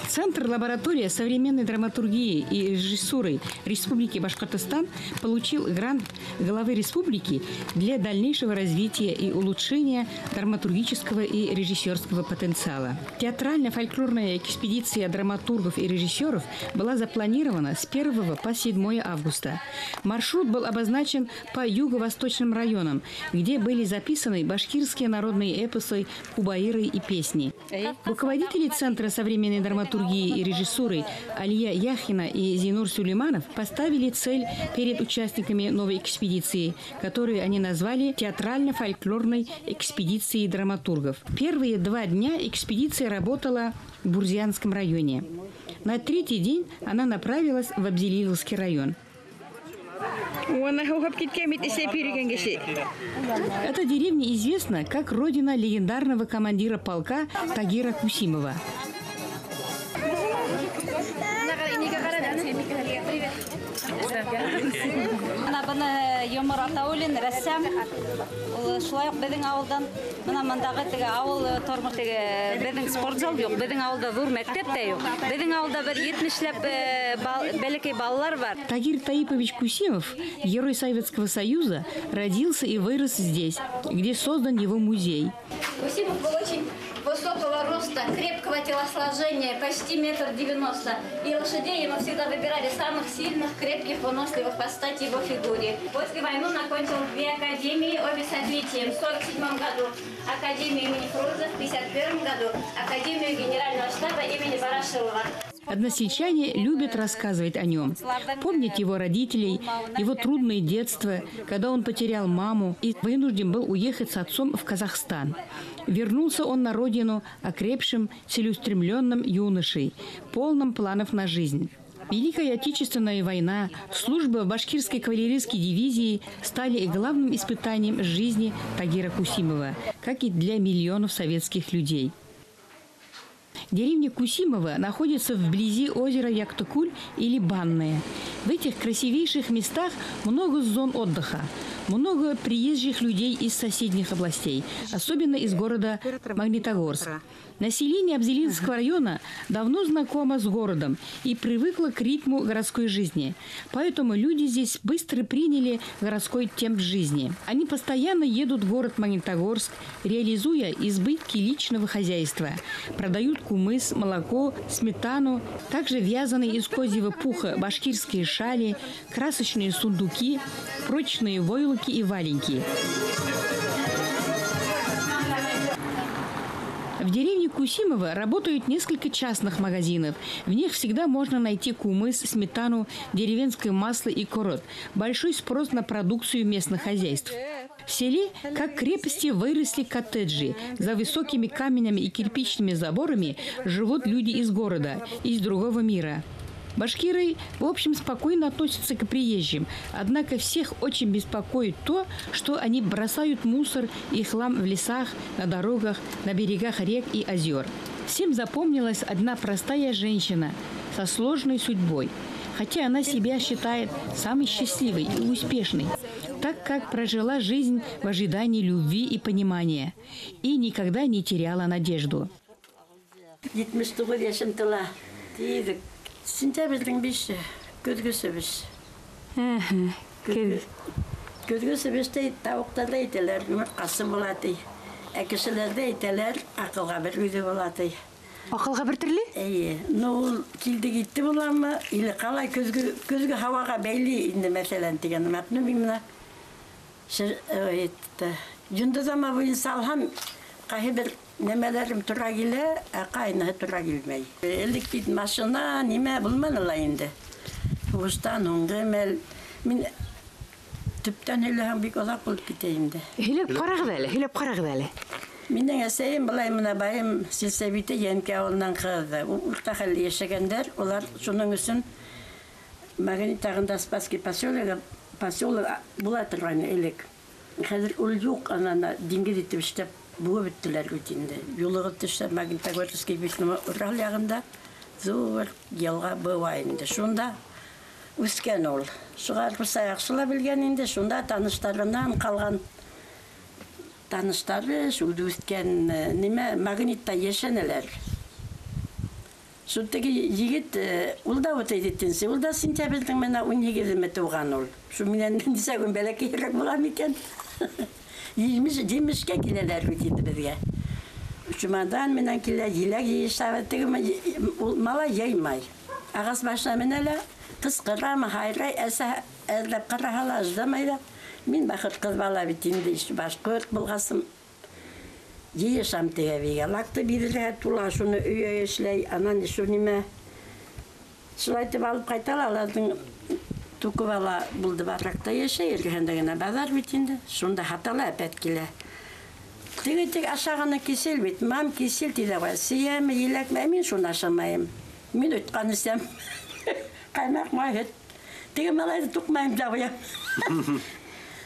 Центр «Лаборатория современной драматургии и режиссуры Республики Башкортостан» получил грант главы республики для дальнейшего развития и улучшения драматургического и режиссерского потенциала. Театрально-фольклорная экспедиция драматургов и режиссеров была запланирована с 1 по 7 августа. Маршрут был обозначен по юго-восточным районам, где были записаны башкирские народные эпосы, кубаиры и песни. Руководители Центра современной драматургии и режиссуры Алия Яхина и Зинур Сулейманов поставили цель перед участниками новой экспедиции, которую они назвали театрально-фольклорной экспедицией драматургов. Первые 2 дня экспедиция работала в Бурзянском районе. На 3-й день она направилась в Абзелиловский район. Эта деревня известна как родина легендарного командира полка Тагира Кусимова. Йомар Атаулин, рәссам, шулай уҡ беҙҙең ауылдан. Бына мындағы теге ауыл тормош теге беҙҙең спортзал юҡ, беҙҙең ауылда ҙур мәктәп тә юҡ. Беҙҙең ауылда бер 70-ләп бәләкәй балалар бар. Тагир Таипович Кусимов, герой Советского Союза, родился и вырос здесь, где создан его музей. Кусимов был очень высокого роста, крепкого телосложения, почти 1,90 м. И лошадей ему всегда выбирали самых сильных, крепких, выносливых по стати его фигуре. После войны он окончил 2 академии, обе с отличием. В 1947 году Академию имени Фрунзе, в 1951 году Академию Генерального штаба имени Ворошилова. Односельчане любят рассказывать о нем, помнят его родителей, его трудное детство, когда он потерял маму и вынужден был уехать с отцом в Казахстан. Вернулся он на родину окрепшим, целеустремленным юношей, полным планов на жизнь. Великая Отечественная война, служба в башкирской кавалерийской дивизии стали главным испытанием жизни Тагира Кусимова, как и для миллионов советских людей. Деревня Кусимова находится вблизи озера Яктыкуль или Банное. В этих красивейших местах много зон отдыха, много приезжих людей из соседних областей, особенно из города Магнитогорск. Население Абзелинского района давно знакомо с городом и привыкло к ритму городской жизни. Поэтому люди здесь быстро приняли городской темп жизни. Они постоянно едут в город Магнитогорск, реализуя избытки личного хозяйства. Продают кумыс, молоко, сметану, также вязаные из козьего пуха башкирские шали, красочные сундуки, прочные войлоки и валенки. В деревне Кусимова работают несколько частных магазинов. В них всегда можно найти кумыс, сметану, деревенское масло и корот. Большой спрос на продукцию местных хозяйств. В селе, как крепости, выросли коттеджи. За высокими каменными и кирпичными заборами живут люди из города, из другого мира. Башкиры, в общем, спокойно относятся к приезжим. Однако всех очень беспокоит то, что они бросают мусор и хлам в лесах, на дорогах, на берегах рек и озер. Всем запомнилась одна простая женщина со сложной судьбой. Хотя она себя считает самой счастливой и успешной, так как прожила жизнь в ожидании любви и понимания и никогда не теряла надежду. Сентябрьдең 5-е, көҙгө себеш. Көҙгө себештә тауыҡтарҙа әйтәләр, йомортҡасы була ти. Ә кешеләрҙә әйтәләр, аҡылға бер үҙе була ти. Аҡылға бер төрлө? Эйе. Ну, ул килде китте буламы, или ҡалай көҙгө һауаға бәйле инде, мәҫәлән, тигән. Ну, мин бына йондоҙама буйынса алһам, ҡайһы бер нәмәләрем тура килә, ә ҡайныһы тура килмәй. Элек бит машина, нимә булманы ла инде. Һуғыштан һуңғы мәл. Мин төптән һөйләһәм бик оҙаҡ булып китә инде. Һөйләп ҡарағыҙ әле, һөйләп ҡарағыҙ әле. Минең әсәйем былай мына байым сельсоветы Йәнкә ауылынан ҡыҙы. Урта хәлле йәшәгәндәр, улар шуның өсөн Магнитағында Спасский поселок була торғайны элек. Хәҙер ул юҡ, анан диңгеҙ итеп эшләп быуып бөттөләр бит инде. Юлығып төшә Магнитогорский Урал яғында ҙур йылға быуа инде. Шунда үҫкән ул. Шуға русса яҡшы ла белгән инде. Шунда таныштарынан ҡалған таныштары, шул үҫкән нимә Магнитта йәшәнеләр. Шул теге егет, ул да вот әйтетенсе, ул да сентябрҙең менә 18-ме тыуған ул. Шу минән нисә көн бәләкәйерәк була микән? Емешкә киләләр бит инде беҙгә. Чемодан менән килә, еләк йыйыша, теге ул малай йыймай. Ағас башына менә лә, ҡысҡырамы, һайрай, әсә эҙләп ҡараһа ла, эҙләмәй ҙә. Мин бахыр ҡыҙ бала бит инде, башҡорт булғасым. Йыйышам теге әбейгә. Лакты бирелә, тула шуны өйә эшләй, анан шу нимә. Шулай итеп алып ҡайта ла, уларҙың туҡы бала булды баракта йәшәй, эргәһендә генә баҙар бит инде. Шунда һата ла әпәт килә. Теге тик ашағаны кисел бит, мам кисел ти ҙә ҡуя. Сейәме, еләкме, мин шуны ашамайым. Мин өткән эсәм. Ҡаймаҡ, май, һөт. Теге малайҙы туҡмайым да ҡуям.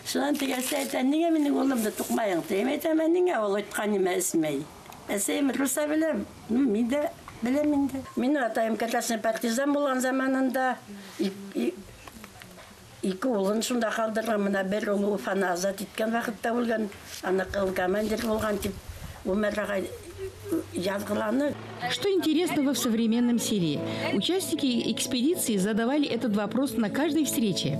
Шунан теге әсәй әйтә, ниңә минең улымды туҡмайың? Тием әйтәм, ә ниңә ул өткән нимә эсмәй? Әсәйем русса белә, мин дә беләм инде. Минең атайым красный партизан булған заманында ике улын шунда ҡалдырған, мына бер улы Уфаны азат иткән ваҡытта үлгән, аны ул командир булған тип Ғүмәр ағай яҙғыланы. Что интересного в современном селе? Участники экспедиции задавали этот вопрос на каждой встрече.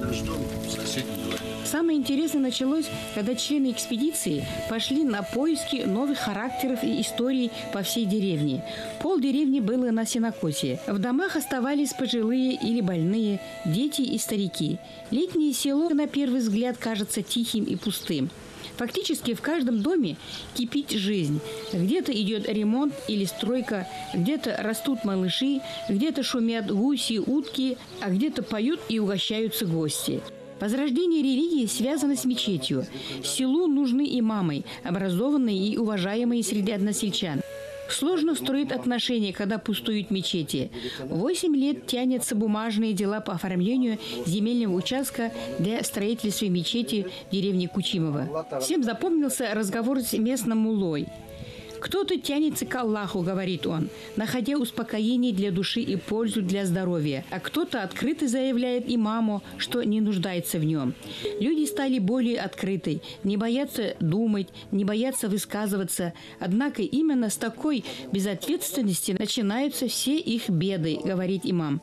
Самое интересное началось, когда члены экспедиции пошли на поиски новых характеров и историй по всей деревне. Пол деревни было на сенокосе. В домах оставались пожилые или больные, дети и старики. Летнее село, на первый взгляд, кажется тихим и пустым. Фактически в каждом доме кипит жизнь. Где-то идет ремонт или стройка, где-то растут малыши, где-то шумят гуси, утки, а где-то поют и угощаются гости. Возрождение религии связано с мечетью. Селу нужны имамы, образованные и уважаемые среди односельчан. Сложно строить отношения, когда пустуют мечети. 8 лет тянутся бумажные дела по оформлению земельного участка для строительства мечети в деревне Кучимово. Всем запомнился разговор с местным муллой. Кто-то тянется к Аллаху, говорит он, находя успокоение для души и пользу для здоровья. А кто-то открыто заявляет имаму, что не нуждается в нем. Люди стали более открыты, не боятся думать, не боятся высказываться. Однако именно с такой безответственности начинаются все их беды, говорит имам.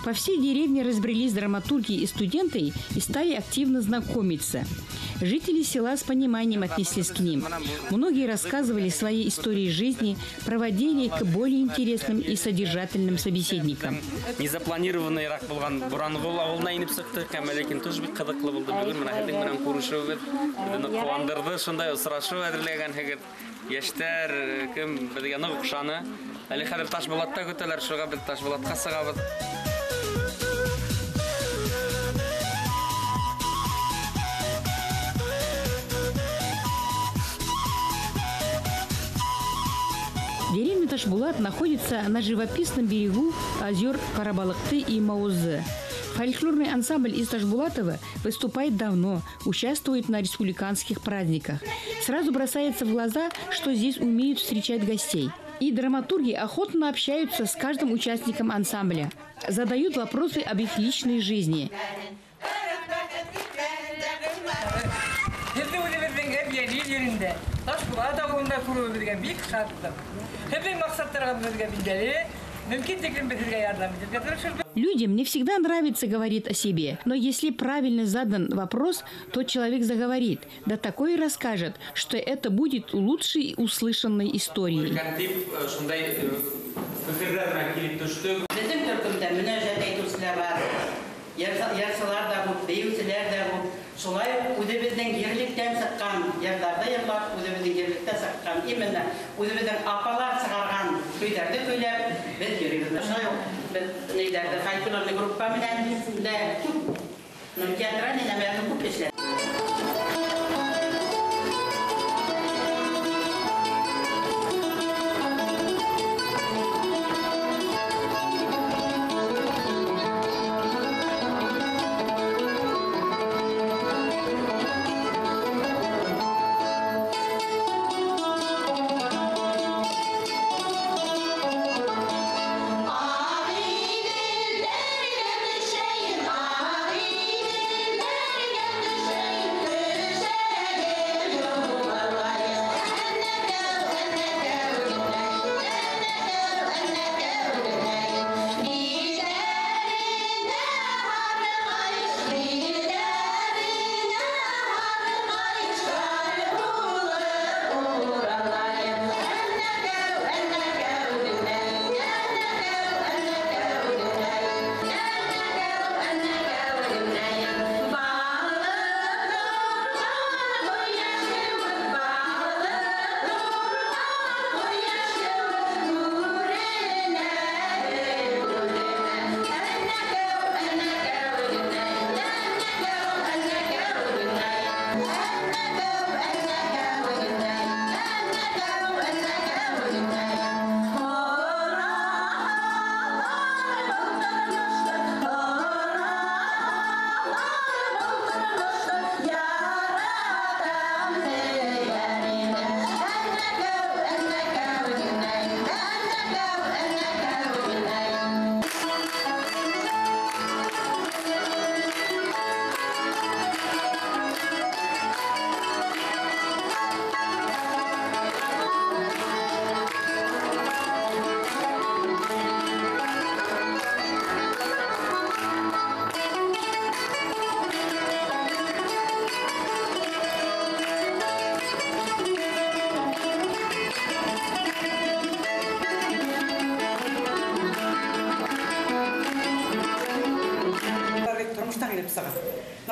По всей деревне разбрелись драматурги и студенты и стали активно знакомиться. Жители села с пониманием отнеслись к ним. Многие рассказывали свои истории жизни, проводили их к более интересным и содержательным собеседникам. Незапланированный рак булған Буранғол ауылына инеп сыҡтыҡ, әммә ләкин тоже бик ҡыҙыҡлы булды. Бөгөн мына һеҙҙең менән күрешеүебеҙ беҙҙе ҡыуандырҙы, шундай осрашыу әҙерләгәнһегеҙ. Йәштәр кем беҙгә ныҡ оҡшаны. Әле хәҙер Ташбулатта көтәләр, шуға беҙ Ташбулатҡа сығабыҙ. Деревня Ташбулат находится на живописном берегу озер Карабалыкты и Маузы. Фольклорный ансамбль из Ташбулатова выступает давно, участвует на республиканских праздниках. Сразу бросается в глаза, что здесь умеют встречать гостей. И драматурги охотно общаются с каждым участником ансамбля, задают вопросы об их личной жизни. Людям не всегда нравится говорить о себе, но если правильно задан вопрос, то человек заговорит, да такое расскажет, что это будет лучшей услышанной историей. Шулай үҙебеҙҙең ерлектән сыҡҡан йырҙарҙы йырлап, үҙебеҙҙең ерлектә сыҡҡан, именно үҙебеҙҙең апалар сығарған көйҙәрҙе көйләп беҙ йөрөйбөҙ. Шулай уҡ беҙ нейҙәрҙе фольклорный группа менән дә күп, театральный нәмәләрҙе күп эшләп.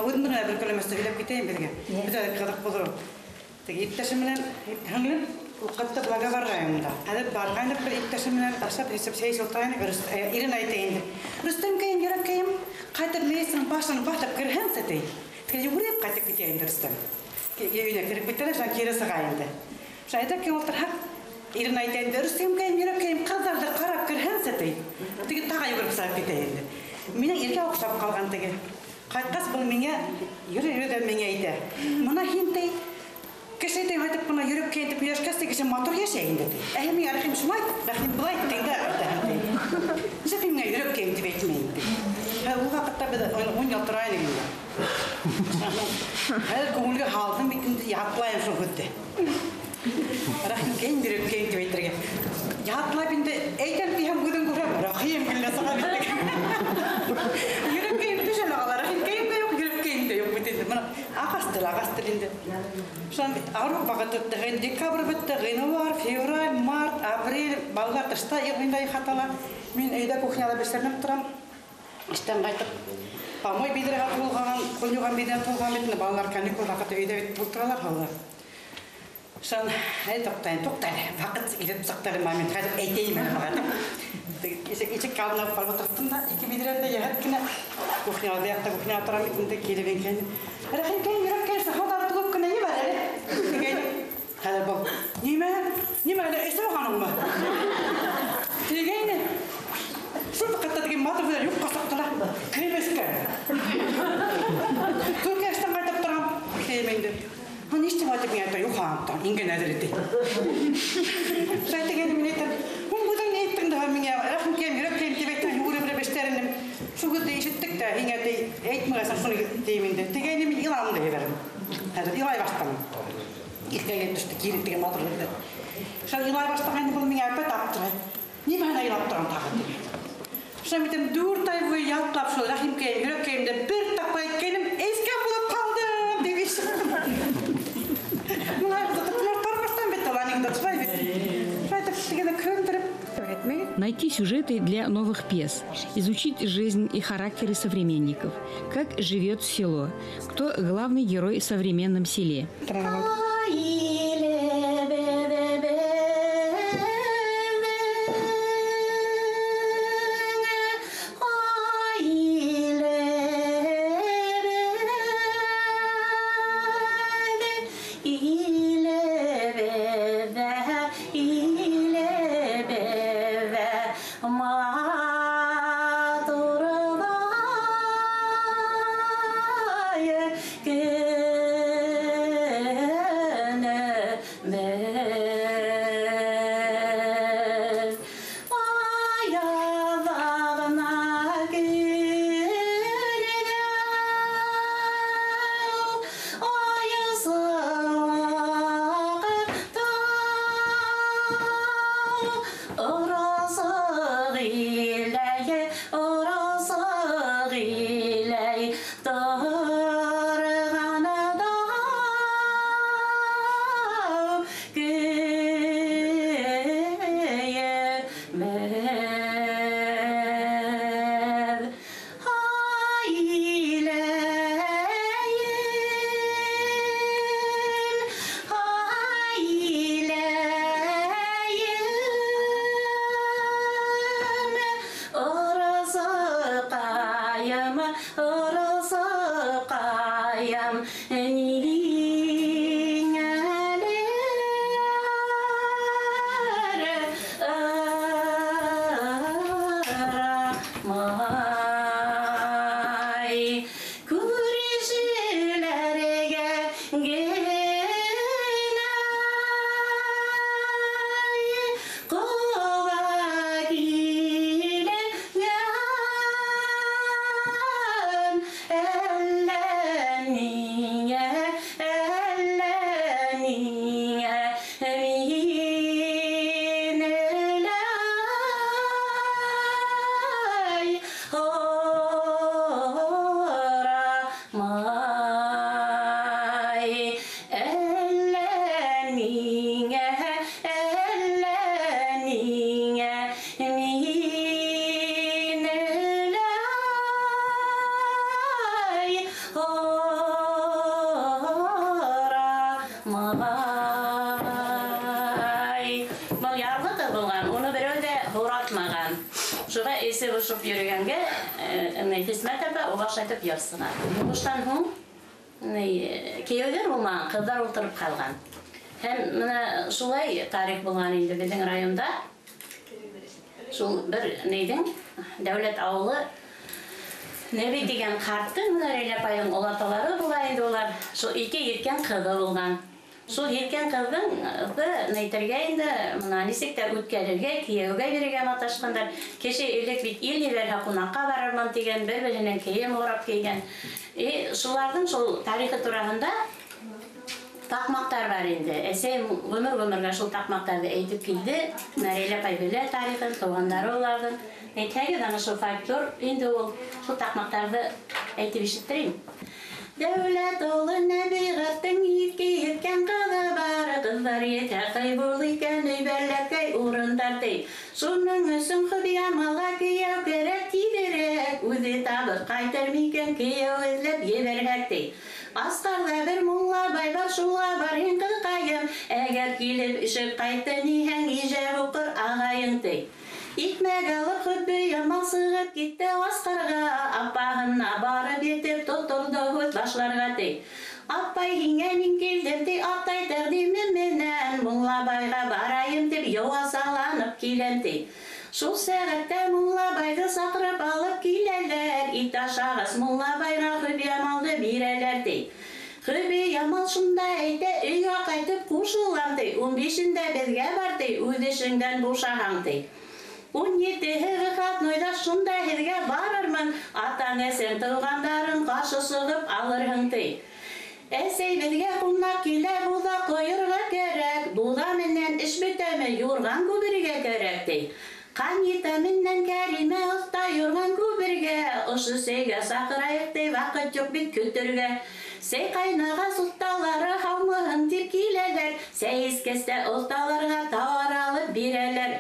Үҙем генә бер көләмәстә һөйләп китәйем беҙгә. Бөтә ҡыҙыҡ булыр ул. Теге иптәшем менән һеңлем уҡытты благо барғайым да. Хәҙер барғайныҡ бер иптәшем менән ашап эсеп сәй эсеп ултырғайныҡ. Ирен әйтә инде. Рөстәмкәйем, йөрәккәйем, ҡайтып мейестең башын баҫып керһәңсе ти. Теге йүгереп ҡайтып китә инде Рөстәм. Өйөнә кереп китә лә, шунан кире сыға инде. Шунан әйтә ки ултырһаҡ, ирен әйтә инде, Рөстәмкәйем, йөрәккәйем, ҡыҙҙарҙы ҡарап керһәңсе ти. Теге тағы йүгереп сығып китә инде. Минең иргә оҡшап ҡалған теге. Ҡайтҡас был миңә йөрө-йөрө дә миңә әйтә. Мына һин ти, кеше әйтә ҡайтып бына йөрөп китеп йәшкәс ти, кеше матур йәшәй инде ти. Ә һин миңә Рәхим шулай, Рәхим былай әйттең дә әйтәһең ти. Нисек миңә йөрөп китеп тип әйтмәйем ти. Ә ул ваҡытта беҙ 10 йыл тора инек инде. Хәҙер күңелгә һалдым бит инде, ятлайым шул һүҙҙе. Рәхимкәйем, йөрәккәйем тип әйтергә. Ятлап инде әйтәм тиһәм, үҙең күрәм, Рәхим генә сыға бит. Йөрәккәйем төшә лә ҡала, Рәхимкәйем дә юҡ, йөрәккәйем дә юҡ бит инде. Бына ағас тел, ағас тел инде. Шунан арыу ваҡыт үтте, декабрь бөттө, ғинуар, февраль, март, апрель, балалар тышта инде хатала. Мин өйҙә кухняла бешеренеп торам. Эштән ҡайтып, помой биҙрәгә тулған, ҡул йыуған биҙрә тулған бит инде, балалар каникул ваҡыты өйҙә бит ултыралар һалалар. Шунан, әй, туҡтайым, туҡтайым, ваҡыт килеп сыҡты әле момент, хәҙер әйтәйем әле баға тип. Ишек алдына барып ултырттым да, ике биҙрәне дә йәһәт кенә кухняла, бер яҡта кухняла торам бит инде, килеп ингәйне. Рәхимкәйем, йөрәккәйем, һыуҙары тулып кенә ебәр әле. Тигәйне. Хәҙер был, нимә? Нимә әле эсеп алғаныңмы? Тигәйне. Шул ваҡытта теге матур һүҙҙәр юҡҡа сыҡты ла, кремескә. Түркә эштән ҡайтып торам, тием инде. Ну, ништәп айтып миңә әйтә, юҡ, һағынтам, ингән әҙер итей. Шулай тигәйне мин әйтәм, һуң үҙең ни әйттең дә миңә, Рәхимкәйем, йөрәккәйем тип әйттең, йүгереп эштәренем. Шул һүҙҙе ишеттек тә, һиңә ти, әйтмәгәсең шуны тием инде. Тигәйне мин илам да ебәрҙем. Хәҙер илай башланым. Иҫкә төштө, кире теге матур һүҙҙәр. Шул илай башлағайны был миңә әпәт аптырай. Нимәһенә илап торам тағы тигәйне. Шунан бит 4 ай буйы ятлап шул Рәхимкәйем, йөрәккәйем дә бер тапҡыр әйткәнем, иҫкә булып ҡалдым тип ишеттем. Найти сюжеты для новых пьес, изучить жизнь и характеры современников, как живет село, кто главный герой в современном селе. Oh. малай. Был ярлы ҡыҙ булған, уны берәү ҙә һоратмаған. Шуға эсе бошоп йөрөгәнгә Хисмәт апа уға шайтып йыр сыға. Һуғыштан һуң кейәүҙәр булмаған, ҡыҙҙар ултырып ҡалған. Һәм бына шулай тарих булған инде беҙҙең районда. Шул бер нейҙең Дәүләт ауылы Нәби тигән ҡарттың, бына Рәйлә апайҙың олаталары була инде улар. Шул ике еткән ҡыҙы булған. Шул еткән ҡыҙҙың нәйтергә инде, бына нисек тә үткәрергә, кейәүгә бирергә маташҡандар. Кеше элек бит ил ебәрһә ҡунаҡҡа барырмын тигән, бер-береһенән кейем урап кейгән. Шуларҙың шул тарихы тураһында таҡмаҡтар бар инде. Әсәйем ғүмер-ғүмергә шул таҡмаҡтарҙы әйтеп килде. Рәйлә апай белә тарихын, туғандары уларҙың. Әйтһәгеҙ, ана шул фольклор инде ул, шул таҡмаҡтарҙы әйтеп ишеттерәйем. Дәүләт улы Нәби ҡарттың ике еткән ҡыҙы бар, ҡыҙҙар етә ҡайбул икән, өй бәләкәй урын тартый. Шуның өсөн Хөбйамалға кейәү кәрәк тиҙерәк, үҙе табып ҡайтыр микән, кейәү эҙләп ебәрһәк ти. Асҡарҙа бер мулла бай бар, шуға бар һин ҡыҙҡайым, әгәр килеп ишеп ҡайтты ниһәң, ижәп уҡыр ағайың ти. Икмәк алып Хөбйамал сығып китте Асҡарға, апаһына барып етеп тоторҙо һүҙ башларға ти. Апай һиңә мин килдем ти, атай тәҡдиме менән, мулла байға барайым тип юлға саланып киләм ти. Шул сәғәттә мулла байҙы саҡырып алып киләләр, ит ашағас мулла байға Хөбйамалды бирәләр ти. Хөбйамал шунда әйтә, өйгә ҡайтып ҡушылам ти, 15-ендә беҙгә бар ти, үҙ эшеңдән бушаһаң ти. 17-һе выходнойҙа шунда һеҙгә барырмын, атаң, әсәң, туғандарың ҡаршы сығып алырһың ти. Әсәй беҙгә ҡунаҡ килә, буҙа ҡойорға кәрәк, буҙа менән эш бөтәме, юрған күбергә кәрәк ти. Ҡанита менән Кәримә оҫта юрған күбергә, ошо сәйгә саҡырайыҡ ти, ваҡыт юҡ бит көтөргә. Сәй ҡайнағас оҫталары һаумыһың тип киләләр, сәй эскәс тә оҫталарға тауар алып бирәләр.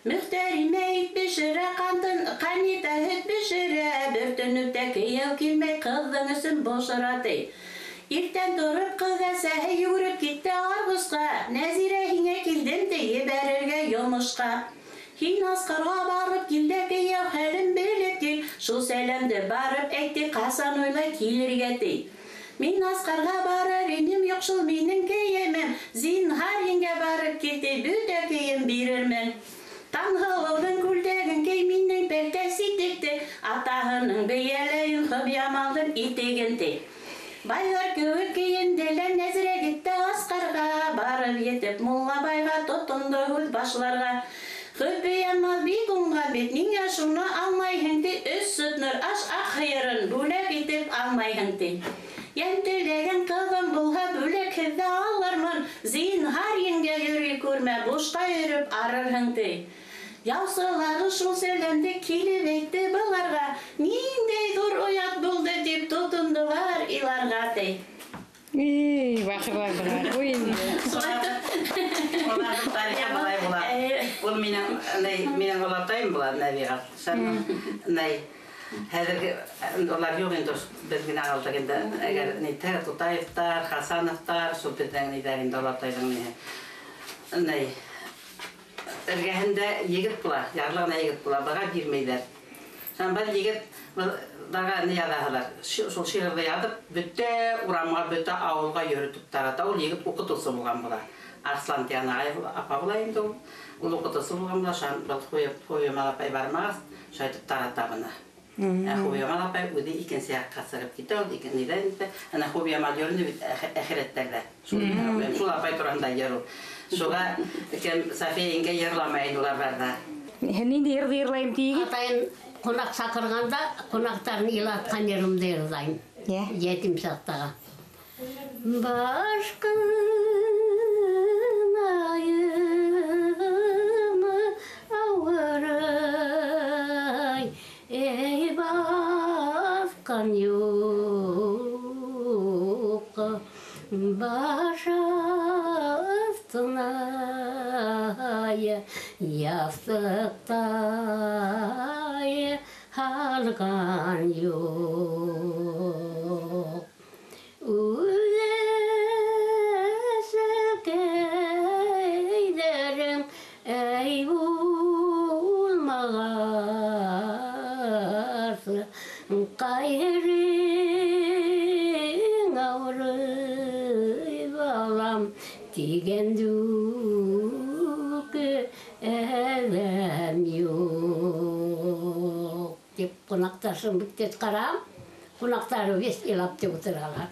Мөхтәримә ит бешерә, Ҡанита һөт бешерә, бер төнөктә кейәү килмәй, ҡыҙҙың өсөн бошора ти. Иртән тороп ҡыҙ әсәһе йүгереп китте Арғысҡа, Нәзирә һиңә килдем ти, ебәрергә йомошҡа. Һин Асҡарға барып кил дә кейәү хәлен белеп кил, шул сәләмде барып әйт ти, ҡасан уйлай килергә ти. Мин Асҡарға барыр инем, юҡ шул минең кейемем, зинһар еңгә барып кил ти, бөтә кейем бирермен. Таңһылыуҙың күлдәген кей, минең пәлтә ситекте, атаһының бейәләйен Хөбйамалдың итеген ти. Байҙар кеүек кейенделәр, Нәзирә китте Асҡарға, барып етеп мулла байға тотондо һүҙ башларға. Хөбйамал бик уңған бит, ниңә шуны алмайһың ти, 3 центнер аш аҡ һыйырын бүләк итеп алмайһың ти. Йән теләгән ҡыҙым булһа, бүләкһеҙ ҙә алырмын, зинһар еңгә йөрөй күрмә, бушҡа йөрөп арырһың ти. Яусылары шул сәләмде килеп әйтте быларға, ниндәй ҙур оят булды тип тотондолар иларға ти. Эй, бахырлар былар. Ой, инде. Уларҙың тарихы былай була. Ул минең олатайым була, Нәби ҡарт. Хәҙерге улар юҡ инде, беҙ генә ҡалдыҡ инде. Әгәр нитә, Тутаевтар, Хасановтар, шул беҙҙең ниҙәр инде олатайҙың ниһе. Эргәһендә егет була, ярлы ғына егет була, быға бирмәйҙәр. Шунан был егет быларға ни яҙаһылар? Шул шиғырҙы яҙып, бөтә урамға, бөтә ауылға йөрөтөп тарата. Ул егет уҡытыусы булған була. Арслан тигән ағай апа була инде ул. Ул уҡытыусы булған була. Шунан был Хөбйамал апай бармағас, шулайтып тарата быны. Хөбйамал апай үҙе икенсе яҡҡа сығып китә, ул икенсе нидән инде. Ана Хөбйамал йөрөнө бит әхирәттәрҙә. Шул апай тураһында йыр ул. Шуға кем София еңгә йырламай инде улар барҙа. Ниндәй йырҙы йырлайым тиегеҙ? Атайым ҡунаҡ саҡырғанда ҡунаҡтарын илатҡан йырымды йырлайым. Етим саҡтағы. Башҡын айым ауырай, эй баҫҡан юҡ, баш аҫтына яҫтыҡтай һалған юҡ. Үҙ тигән дүк әҙәм юҡ. Тип ҡунаҡтар шуны бик тиҙ ҡарам, ҡунаҡтары весь илап тип ултыралар.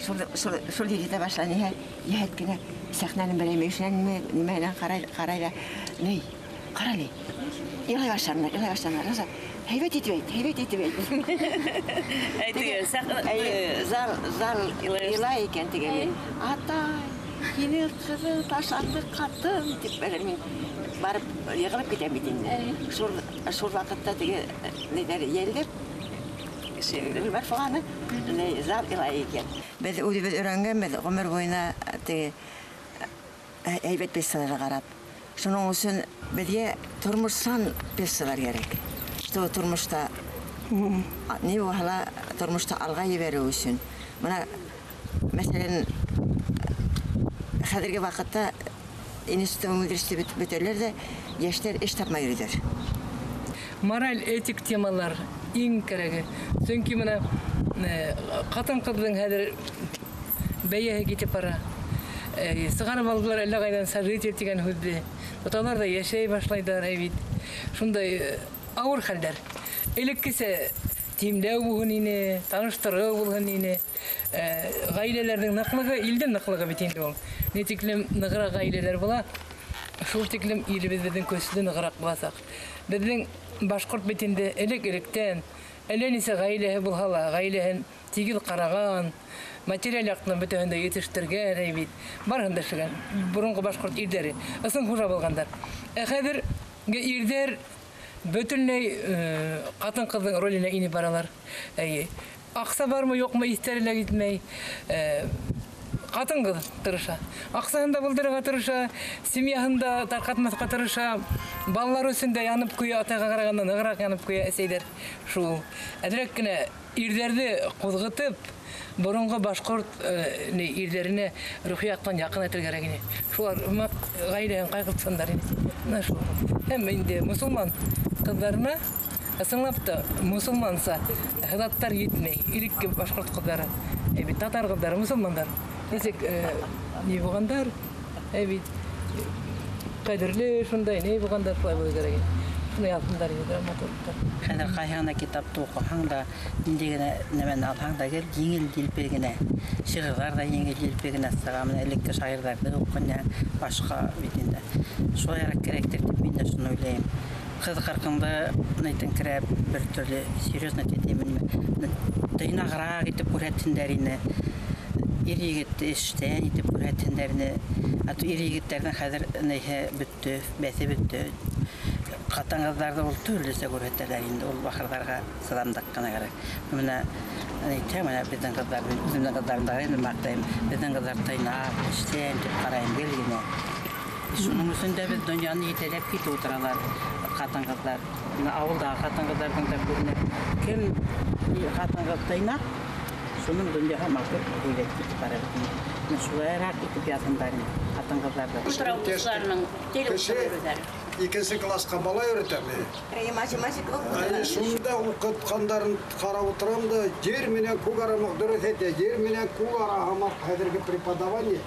Шул егете башланы, йәһәт кенә сәхнәнең берәй мөйөшенәнме, нимәһенән ҡарай ҙа, ней, ҡара әле, илай башланылар, илай башланылар. Роза, һәйбәт итеп әйт, һәйбәт итеп әйт. Зал, зал илай икән теге мин. Атай, һинең ҡыҙың ташланды ҡатын, тип әле мин барып йығылып китәм бит инде. Шул ваҡытта теге ниҙәр йәлдеп, Гөлбәр фағаны, зал илай икән. Беҙ үҙебеҙ өйрәнгәнбеҙ, ғүмер буйына теге һәйбәт пьесаларға ҡарап. Шуның өсөн беҙгә тормошсан пьесалар кәрәк. Что тормошта ни булһа ла тормошта алға ебәреү өсөн. Бына, мәҫәлән, хәҙерге ваҡытта институт, университет бөтәләр ҙә, йәштәр эш тапмай йөрөйҙәр. Мораль, этик темалар иң кәрәге. Сөнки бына ҡатын-ҡыҙҙың хәҙер бәйәһе китеп бара. Сығарып алдылар әллә ҡайҙан сожитель тигән һүҙҙе. Тоталар ҙа йәшәй башлайҙар бит. Шундай ауыр хәлдәр. Элеккесә тимләү булһын ине, таныштырыу булһын ине. Ғаиләләрҙең ныҡлығы, илдең ныҡлығы бит инде ул. Ни тиклем нығыраҡ ғаиләләр була, шул тиклем илебеҙ беҙҙең көслө нығыраҡ буласаҡ. Беҙҙең башҡорт бит инде элек-электән әллә нисә ғаиләһе булһа ла, ғаиләһен тигеҙ ҡараған, материаль яҡтан бөтәһен дә етештергән бит. Барыһын да эшләгән. Боронғо башҡорт ирҙәре ысын хужа булғандар. Ә хәҙер ирҙәр бөтөнләй ҡатын-ҡыҙҙың роленә инеп баралар. Әйе. Аҡса бармы, юҡмы, иҫтәре лә китмәй. Ҡатын-ҡыҙ тырыша. Аҡсаһын да булдырырға тырыша, семьяһын да тарҡатмаҫҡа тырыша, балалар өсөн дә янып ҡуя, атайға ҡарағанда нығыраҡ янып ҡуя әсәйҙәр. Шул. Әҙерәк кенә ирҙәрҙе ҡуҙғытып, боронғо башҡорт ирҙәренә рухи яҡтан яҡын итергә кәрәк ине. Шулар ғаиләһен ҡайғыртһындар ине. Бына шул. Һәм инде мосолман ҡыҙҙарына ысынлап та мосолманса һыҙаттар етмәй. Элекке башҡорт ҡыҙҙары, бит татар ҡыҙҙары мосолмандар. Нисек ни булғандар, бит ҡәҙерле шундай ни булғандар, шулай булыр кәрәк ине. Шуны яҙһындар ине, драматургтар. Хәҙер ҡайһы ғына китапты уҡыһаң да, ниндәй генә нәмәне алһаң да, гел еңел-елпе генә. Шиғырҙар ҙа еңел-елпе генә сыға. Бына элекке шағирҙарҙы уҡыһаң, башҡа бит инде. Шулайыраҡ кәрәктер тип мин дә шуны уйлайым. Ҡыҙ ҡырҡынды әйтеңкерәп бер төрлө серьезно тимен. Тыйнағыраҡ итеп күрһәтһендәр ине. Ир егетте эштән итеп күрһәтһендәр ине. Ә ир егеттәрҙең хәҙер нәйһе бөттө, бәҫе бөттө. Ҡатын-ҡыҙҙарҙы ул төрлөсә күрһәтәләр инде, ул бахырҙарға сыҙамлыҡ ҡына кәрәк. Бына әйтәм, бына беҙҙең ҡыҙҙар, үҙемдең ҡыҙҙарымды инде маҡтайым. Беҙҙең ҡыҙҙар тыйнаҡ, эштән тип ҡарайым гел генә. Шуның өсөн дә беҙ донъяны етәләп китеп ултыралар ҡатын-ҡыҙҙар. Бына ауылдағы ҡатын-ҡыҙҙарҙың да күренә. Кем ҡатын-ҡыҙ тыйнаҡ, шуның донъяға матур бүләк китеп бара бит инде. Бына шулайыраҡ итеп яҙһындар инде ҡатын-ҡыҙҙарҙы. Икенсе класҡа бала йөрөтәм. Шунда уҡытҡандарын ҡарап ултырам да, ер менән күк арамаҡ дөрөҫ әйтә, ер менән күк араһамаҡ хәҙерге преподавание,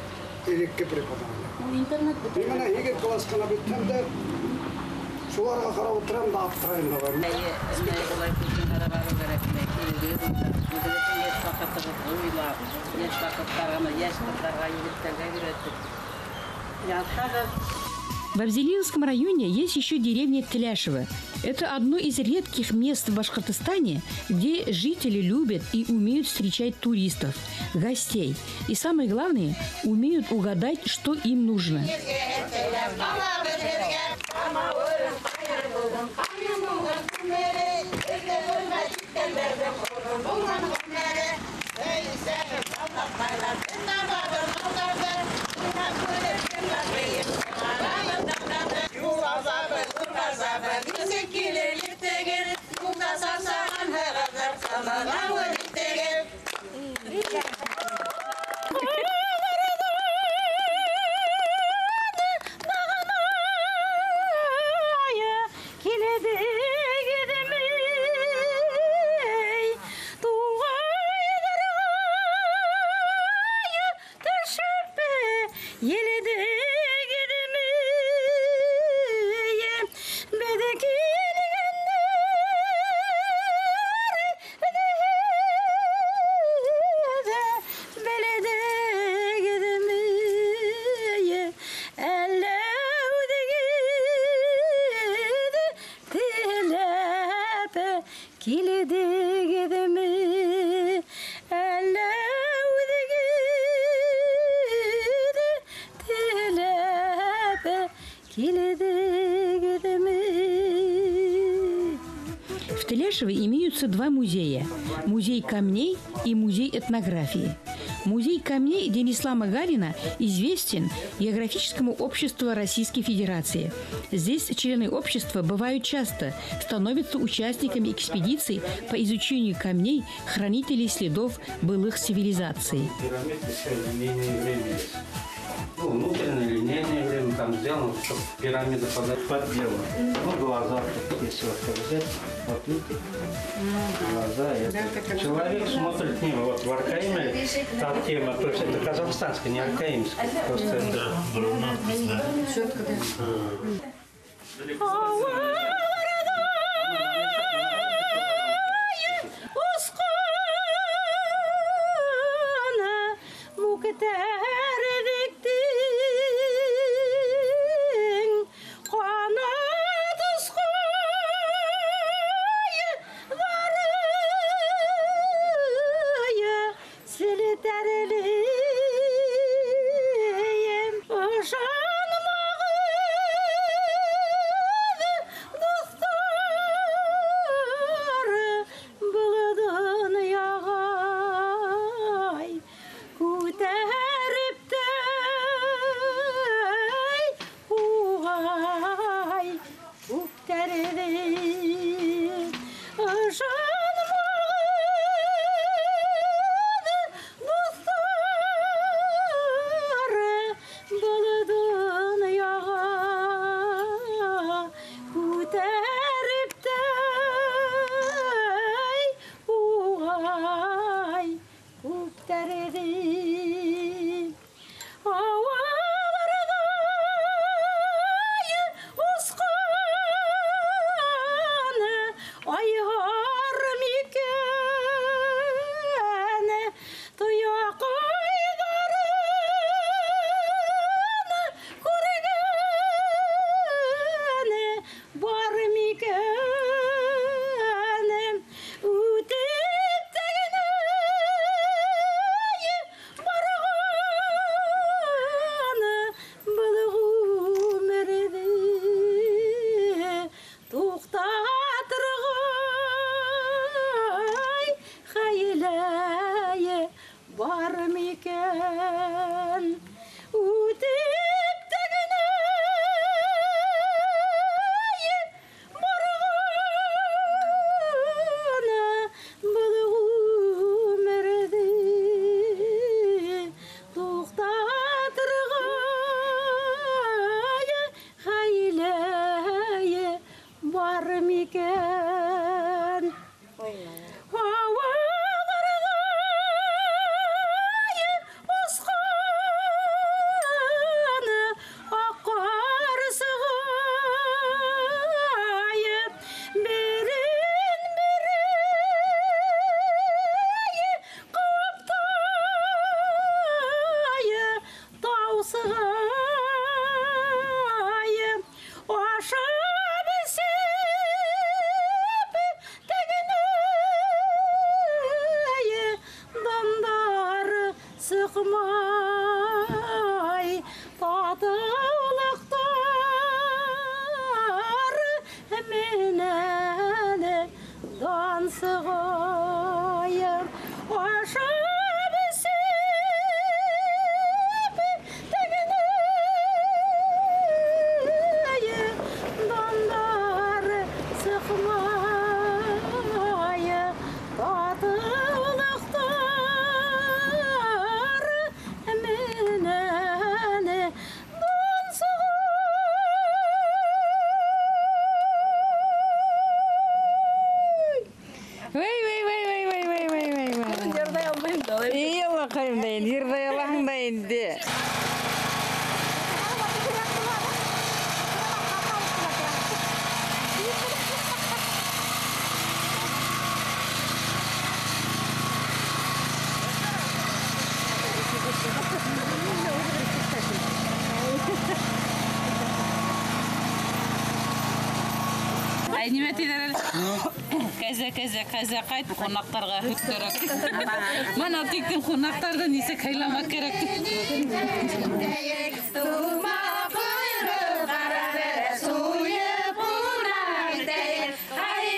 элекке преподавание. Интернет бөтә. Мин бына 8 класс ҡына бөттөм дә, шуларға ҡарап ултырам да аптырайым да бар. Әйе, улай күҙҙең ҡарап барыу кәрәкмәй. Үҙегеҙҙең йәш ваҡытығыҙҙы уйлап, йәш ваҡыттарғына, йәш ҡыҙҙарға, егеттәргә өйрәтеп яҙһағыҙ. В Абзелиловском районе есть еще деревня Теляшево. Это одно из редких мест в Башкортостане, где жители любят и умеют встречать туристов, гостей. И самое главное, умеют угадать, что им нужно. Еледегеҙме, беҙ килгәндәр ҙә белдегеҙме, әллә үҙегеҙ теләп килдегеҙме, әллә үҙегеҙ теләп килдегеҙме. В Теляшево имеются два музея – музей камней и музей этнографии. Музей камней Динислама Галина известен географическому обществу Российской Федерации. Здесь члены общества бывают часто, становятся участниками экспедиций по изучению камней, хранителей следов былых цивилизаций. Пирамид еще линейное время есть. Ну, внутреннее линейное время там сделано, чтобы пирамида подделана. Ну, глаза, если вот так взять, вот видите, глаза. Это. Человек смотрит мимо. Вот в Аркаиме там тема, то есть это казахстанская, не аркаимская. Просто это... Четко, да. Йырҙай алмайым да. Эй, Аллаҡайым да инде, йырҙай алаһың да инде. Әй, нимә тиҙәр әле? Кәзә, кәзә, кәзә ҡайт, ҡунаҡтарға һөт кәрәк. Мына тиктем ҡунаҡтарҙы нисек һыйламаҡ кәрәк. Тума ҡойроҡ ҡара бәрәс суйып ҡунаҡ итәйек. Ай,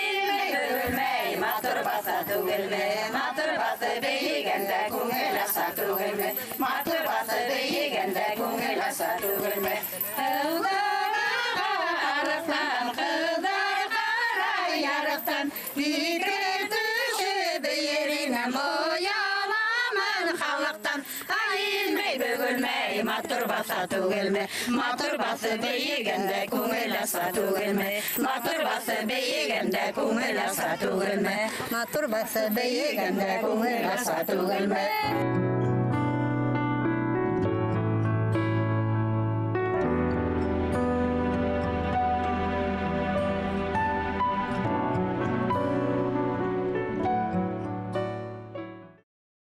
бөгөлмәй, матур баҫа түгелме? Матур баҫы бейегәндә күңел аса түгелме? Матур баҫы бейегәндә күңел аса түгелме? Арыҡтан ҡыҙҙар ҡарай ярыҡтан, һикереп төшөп бейеринем, ояламын халыҡтан. Ай, инмәй, бөгөлмәй, матур баҫа түгелме? Матур баҫы бейегәндә күңел аса түгелме? Матур баҫы бейегәндә күңел аса түгелме? Матур баҫы бейегәндә күңел аса түгелме?